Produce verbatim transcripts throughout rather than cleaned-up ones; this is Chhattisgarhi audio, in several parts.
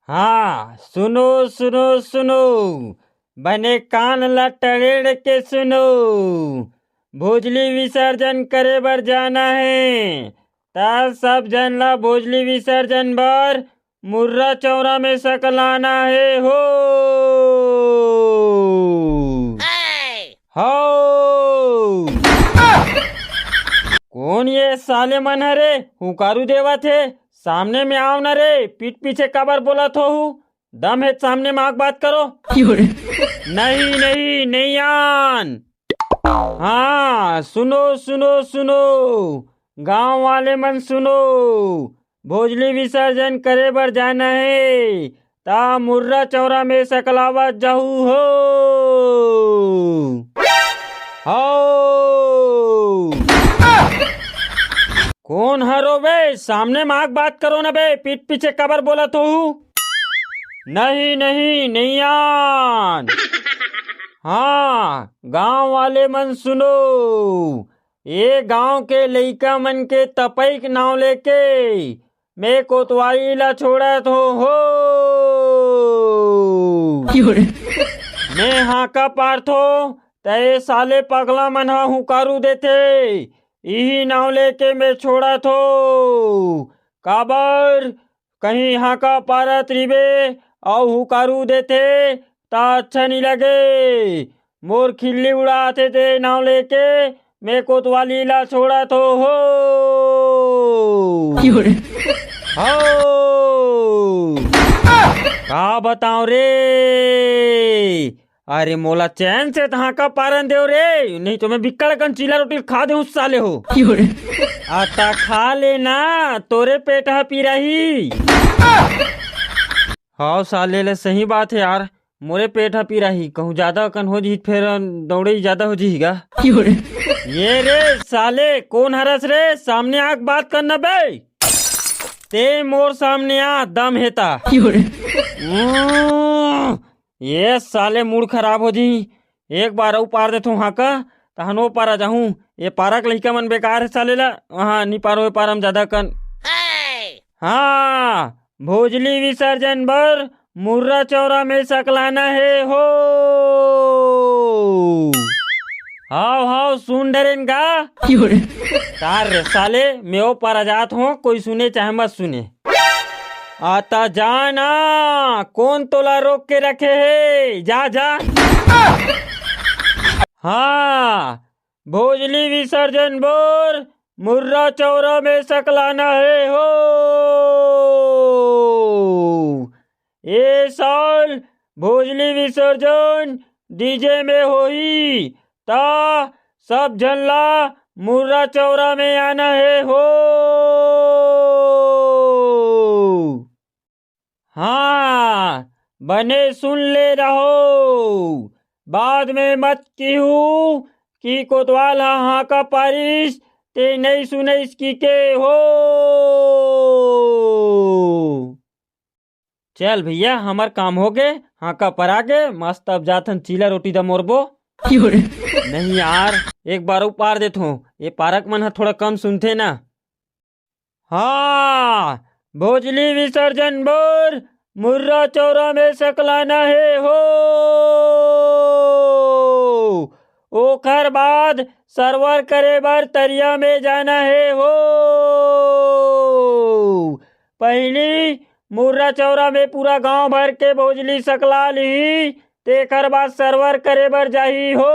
हाँ, सुनो, सुनो, सुनो, बने कान ला टरेड़ के सुनो। भोजली विसर्जन करे बर जाना हे, त सब झन ला भोजली विसर्जन बर मुर्रा चौरा में सकलाना हे हो। हौ। कोन ये साले मन हरे हुंकारू देवत हे? सामने में आव ना रे, पीठ पीछे काबर बोलत हो हू? दम हे सामने में आके बात करो। नहीं, नहीं, नहीं आन। हाँ, सुनो, सुनो, सुनो, गांव वाले मन सुनो, भोजली विसर्जन करे बर जाना हे, ता मुर्रा चौरा में सकलावत जाहू हो। हौ। कोन हरो बे? सामने में आके बात करो ना बे, पीठ पीछे काबर बोलत हो? नहीं, नहीं, नहीं आन। हाँ, गांव वाले मन सुनो, ए गांव के लइका मन के तपई के नांव लेके मैं कोतवाली ला छोड़त हो, हो। मैं हांका पारथो, त ए साले पगला मन ह हुंकारू देथे, इही नांव लेके मैं छोड़त हो। काबर? कहीं हांका पारत रिबे अउ हुंकारू देथे, त अच्छा नी लगे। मोर खिल्ली उड़ाथे ते नांव लेके मैं कोतवाली ला छोड़त हो, हो। हो। का बताओ रे? अरे मोला चैन से त हांका पारन देव रे, नहीं तो मैं बिक्कड़ कन चीला रोटी खा देहूं साले हो। आता खा ले ना, तोरे पेट ह पिराही। हव साले ले सही बात हे यार, मोरे पेट ह पिराही, कहूं जादा अकन हो जही त फेर दौड़ई जादा हो जही गा। ये रे साले, कोन हरस रे? सामने आके बात करना बे। ते मोर सामने आ, दम हे ता। उम्म, ये साले मूड खराब हो जही। एक बार अउ पार देथों हांका, तहन ओ पारा जाहूं। ये पारा के लइका मन बेकार हे साले ला, वहां नी पारो, ए पारा म जादा कन। हाँ, भोजली विसर्जन बर मुर्रा चौरा में सकलाना हे हो। हाव, हाव, सुन डरेन गा। तार रे साले, मैं ओ पारा जात हों, कोई सुने चाहे मत सुने। आता जा ना, कोन तोला रोक के रखे हे? जा, जा। हाँ, भोजली विसर्जन बर मुर्रा चौरा में सकलाना हे हो। ए साल भोजली विसर्जन डीजे में होही, ता सब झन ला मुर्रा चौरा में आना हे हो। हाँ, बने सुन ले रहो, बाद में मत किहू कि कोतवाल ह हांका पारिस, ते नइ सुनइस कि के हो। चल भैया, हमर काम हो गे, हांका परा गे, मस्त अब जाथन चीला रोटी दा मोरबो। नहीं यार, एक बार अउ पार देथों, ये पारक मन ह थोड़ा कम सुनथे ना। हाँ, भोजली विसर्जन बर मुर्रा चौरा में सकलाना हे हो। ओखर बाद सरवर करे बर तरिया में जाना हे हो। पहिली मुर्रा चौरा में पूरा गांव भर के भोजली सकला लिही, तेखर बाद सरवर करे बर जाही हो।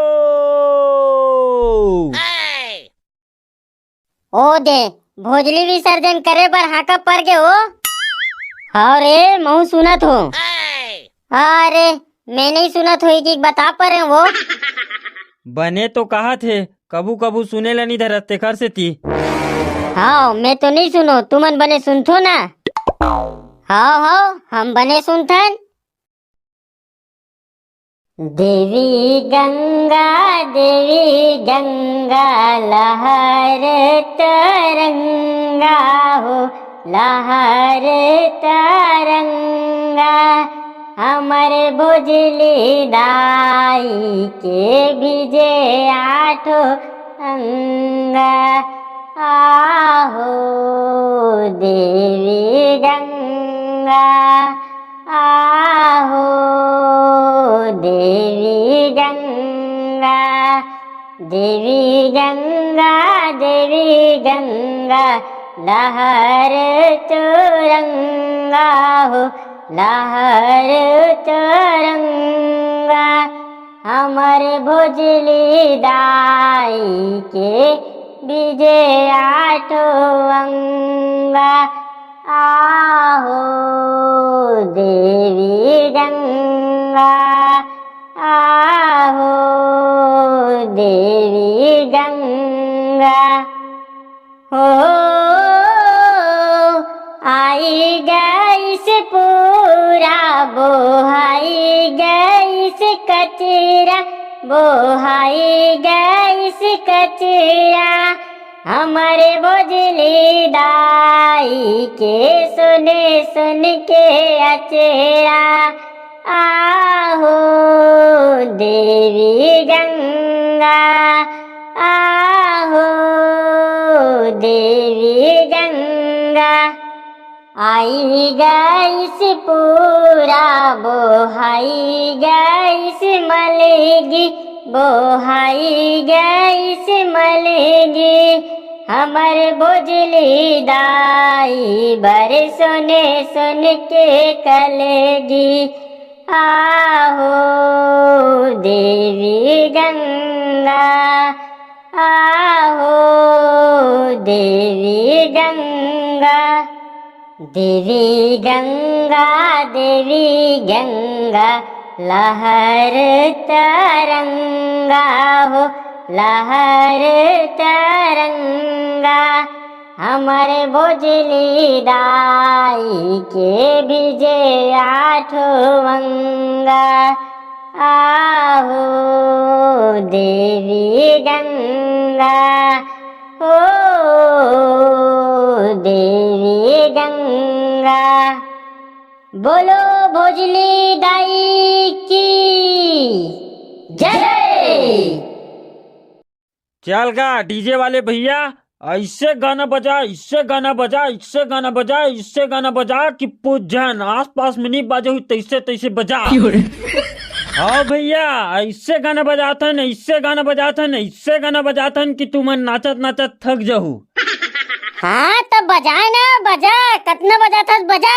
ओ दे, भोजली विसर्जन करे बर हांका पर गे हो। हव रे, महूं सुनत हो। अरे, मैं नहीं सुनत होही कि बता परे वो। बने तो कहत हे, कभू कभू सुने ला नहीं धरत तेखर सेती। हव, मैं तो नहीं सुनो, तुमन बने सुनथो ना। हव, हव, हम बने सुनथन। देवी गंगा गंगा देवी गंगा लहर तरंगा हो, लहर तरंगा। हमर भोजली दाई के भीजे आठो अंगा। आहो देवी गंगा, आहो देवी गंगा, देवी गंगा, देवी गंगा, लहर चुरंगा हो, लहर चुरंगा। हमर भोजली दाई के भीजे आठो अंगा। आहो देवी गंगा, आहो देवी गंगा। हो आई गइस पूरा, बोहाई गइस कचरा, बोहाई गइस कचरा। हमर भोजली दाई के सुन सुन के अचरा। आहो देवी गंगा, आहो देवी गंगा। आई गइस पूरा, बोहाई गइस मलगी, बोहाई गइस मलगी। हमर भोजली दाई बर सुन सुन के कलगी। आहो देवी गंगा, आहो देवी गंगा, देवी गंगा, देवी गंगा, लहर तरंगा हो, लहर तरंगा। हमर भोजली दाई के भीजे आठो अंगा। आहो देवी गंगा, ओ देवी गंगा। बोलो भोजली दाई की जय। चल गा डीजे वाले भैया, ऐसे गाना बजा, इससे गाना बजा, इससे गाना बजा, इससे गाना बजा कि पूछन आसपास में नहीं बाजे हुई, तैसे तैसे बजा। हाँ भैया, ऐसे गाना बजाथन, ऐसे गाना बजाथन, ऐसे गाना बजाथन कि तुमन नाचत नाचत थक जाहू। हाँ तो बजाए ना, बजा, कतना बजाथस बजा।